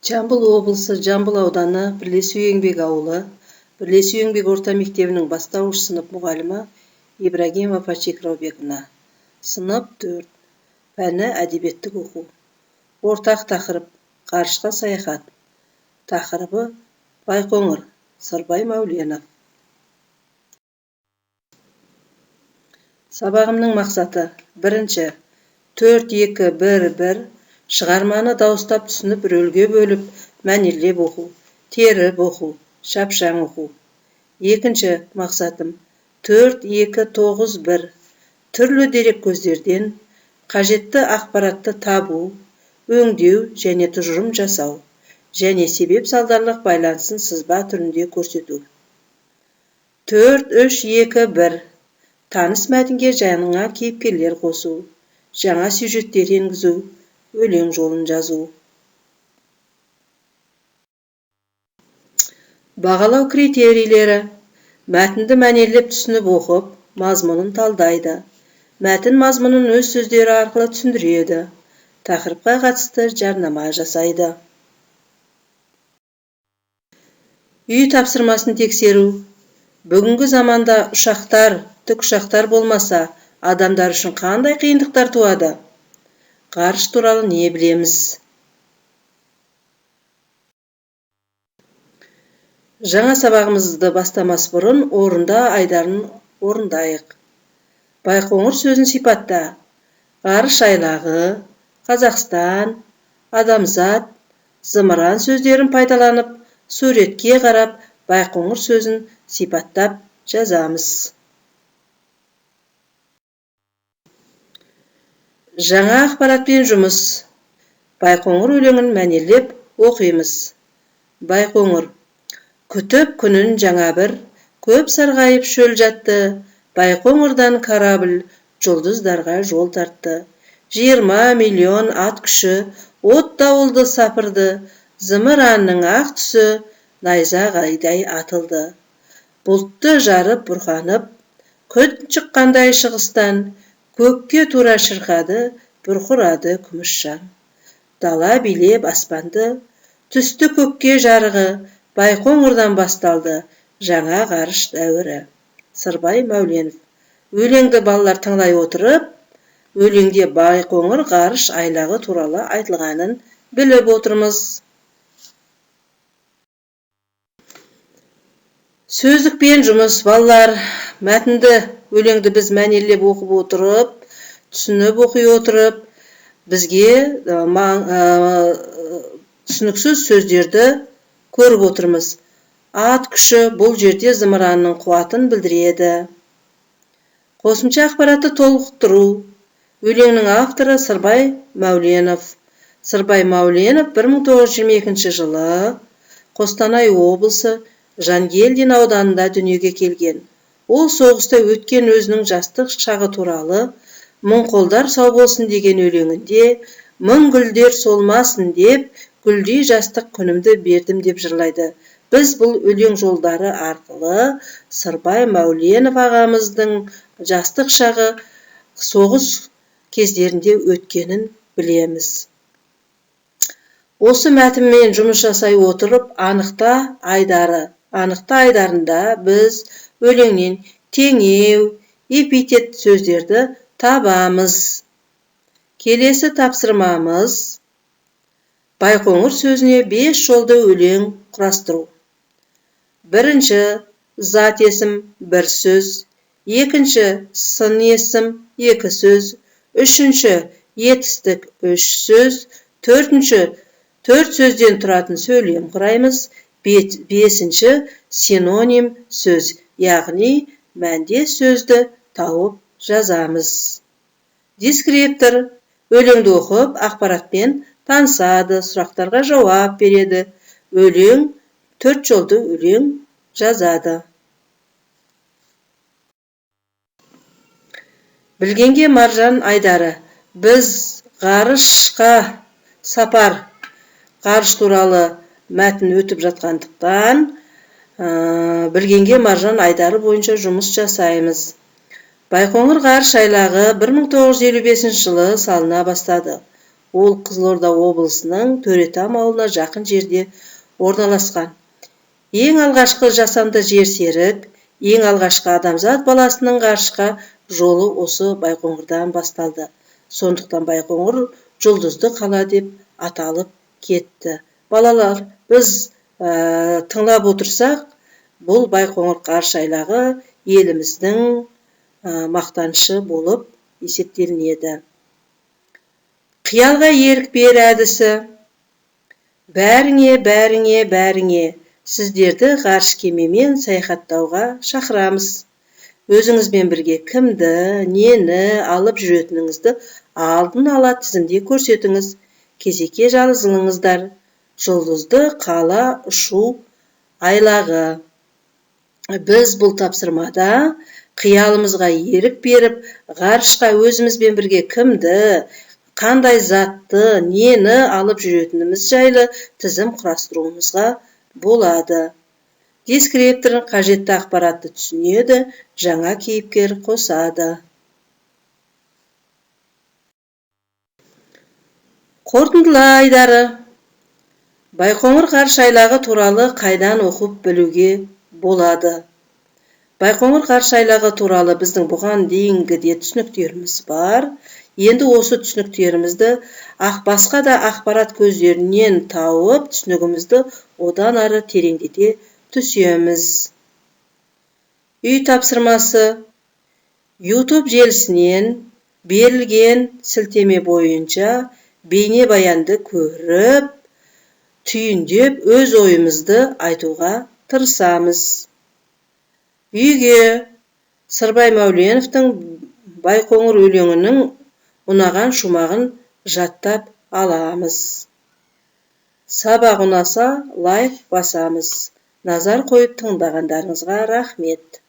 Жамбыл облысы, Жамбыл ауданы, Бірлесу Еңбек ауылы, Бірлесу Еңбек орта мектебінің бастауыш сынып мұғалімі Ибрагимова Фатиха Раубековна. Сынып 4, пәні әдебиеттік оқу. Ортақ тақырып ғарышқа саяхат. Тақырыбы Байқоңыр, Сырбай Мәуленов. Сабағымның мақсаты: бірінші, 4, 2, 1, 1 шығарманы дауыстап түсініп, рөлге бөліп, мәнерлеп оқу, теріп оқу, шапшаң оқу. Екінші мақсатым: 4, 2, 9, 1 түрлі дереккөздерден қажетті ақпаратты табу, өңдеу және тұжырым жасау және себеп-салдарлық байланысын сызба түрінде көрсету. 4, 3, 2, 1 таныс мәтінге жаңа кейіпкерлер қосу, жаңа сюжеттер енгізу, өлең жолын жазу. Бағалау критерийлері: мәтінді мәнерлеп түсініп оқып, мазмұнын талдайды, мәтін мазмұнын өз сөздері арқылы түсіндіреді, тақырыпқа қатысты жарнама жасайды. Үй тапсырмасын тексеру. Бүгінгі заманда ұшақтар, тікұшақтар болмаса, адамдар үшін қандай қиындықтар туады? Ғарыш туралы не білеміз? Жаңа сабағымызды бастамас бұрын орында айдарын орындайық. Байқоңыр сөзін сипатта. Ғарыш айлағы, Қазақстан, адамзат, зымыран сөздерін пайдаланып, суретке қарап Байқоңыр сөзін сипаттап жазамыз. Жаңа ақпаратпен жұмыс. Байқоңыр өлеңін мәнерлеп оқимыз. Байқоңыр. Күтіп күнін жаңа бір, көп сарғайып шөл жатты, Байқоңырдан корабль жұлдыздарға жол тартты. 20 миллион ат күші от дауылды сапырды, зымыранның ақ түсі найзағайдай атылды. Бұлтты жарып бұрқанып, күн шыққандай шығыстан, көкке тура шырқады, бұрқырады күміс шаң. Дала билеп аспанды, түсті көкке жарығы, Байқоңырдан басталды жаңа ғарыш дәуірі. Сырбай Мәуленов. Өлеңді балалар тыңлай отырып, өлеңде Байқоңыр ғарыш айлағы туралы айтылғанын біліп отырмыз. Сөздікпен жұмыс. Балалар, мәтінді, өлеңді біз мәнерлеп оқып отырып, түсініп оқи отырып, бізге түсініксіз сөздерді көріп отырмыз. Ат күші бұл жерде зымыранның қуатын білдіреді. Қосымша ақпаратты толықтыру. Өлеңнің авторы Сырбай Мәуленов. Сырбай Мәуленов 1922 жылы Қостанай облысы Жангелдин ауданында дүниеге келген. Ол соғыста өткен өзінің жастық шағы туралы «Мың қолдар сау болсын» деген өлеңінде «Мың гүлдер солмасын» деп гүлдей жастық күнімді бердім деп жырлайды. Біз бұл өлең жолдары арқылы Сырбай Мәуленов ағамыздың жастық шағы соғыс кездерінде өткенін білеміз. Осы мәтінмен жұмыс жасай отырып, анықта айдары. Анықта айдарында біз өлеңнен теңеу, эпитет сөздерді табамыз. Келесі тапсырмамыз: Байқоңыр сөзіне 5 жолды өлең құрастыру. Бірінші, зат есім бір сөз, екінші, сын есім 2 сөз, үшінші, етістік 3 сөз, төртінші, 4 сөзден тұратын сөйлем құраймыз, бесінші, синоним сөз, яғни мәндес сөзді тауып жазамыз. Дескриптор өлеңді оқып, ақпаратпен танысады, сұрақтарға жауап береді, өлең 4 жолды өлең жазады. Білгенге маржан айдары. Біз ғарышқа сапар, ғарыш туралы мәтін өтіп жатқандықтан, білгенге маржан айдары бойынша жұмыс жасаймыз. Байқоңыр ғарыш айлағы 1955 жылы салына бастады. Ол Қызылорда облысының Төретам ауылына жақын жерде орналасқан. Ең алғашқы жасанды жерсерік, ең алғашқы адамзат баласының ғарышқа жолы осы Байқоңырдан басталды. Сондықтан Байқоңыр жұлдызды қала деп аталып кетті. Балалар, біз тыңлап отырсақ, бұл Байқоңыр ғарыш айлағы еліміздің мақтанышы болып есептелінеді. Қиялға ерік бер әдісі. Бәріңе, бәріңе, бәріңе, сіздерді ғарыш кемемен саяхаттауға шақырамыз. Өзіңізбен бірге кімді, нені алып жүретініңізді алдын ала тізімде көрсетіңіз. Кезекке жазылыңыздар. Жұлдызды қала ұшу айлағы. Біз бұл тапсырмада қиялымызға ерік беріп, ғарышқа өзімізбен бірге кімді, қандай затты, нені алып жүретініміз жайлы тізім құрастыруымызға болады. Дескриптор қажетті ақпаратты түсінеді, жаңа кейіпкер қосады. Қорытындыла айдары. Байқоңыр ғарыш айлағы туралы қайдан оқып білуге болады? Байқоңыр ғарыш айлағы туралы біздің бұған дейінгі де түсініктеріміз бар. Енді осы түсініктерімізді басқа да ақпарат көздерінен тауып, түсінігімізді одан ары тереңдете түсеміз. Үй тапсырмасы. YouTube желісінен берілген сілтеме бойынша бейнебаянды көріп, түйіндеп өз ойымызды айтуға тырысамыз. Үйге Сырбай Мәуленовтің Байқоңыр өлеңінің ұнаған шумағын жаттап аламыз. Сабақ ұнаса, лайк басамыз. Назар қойып тыңдағандарыңызға рахмет.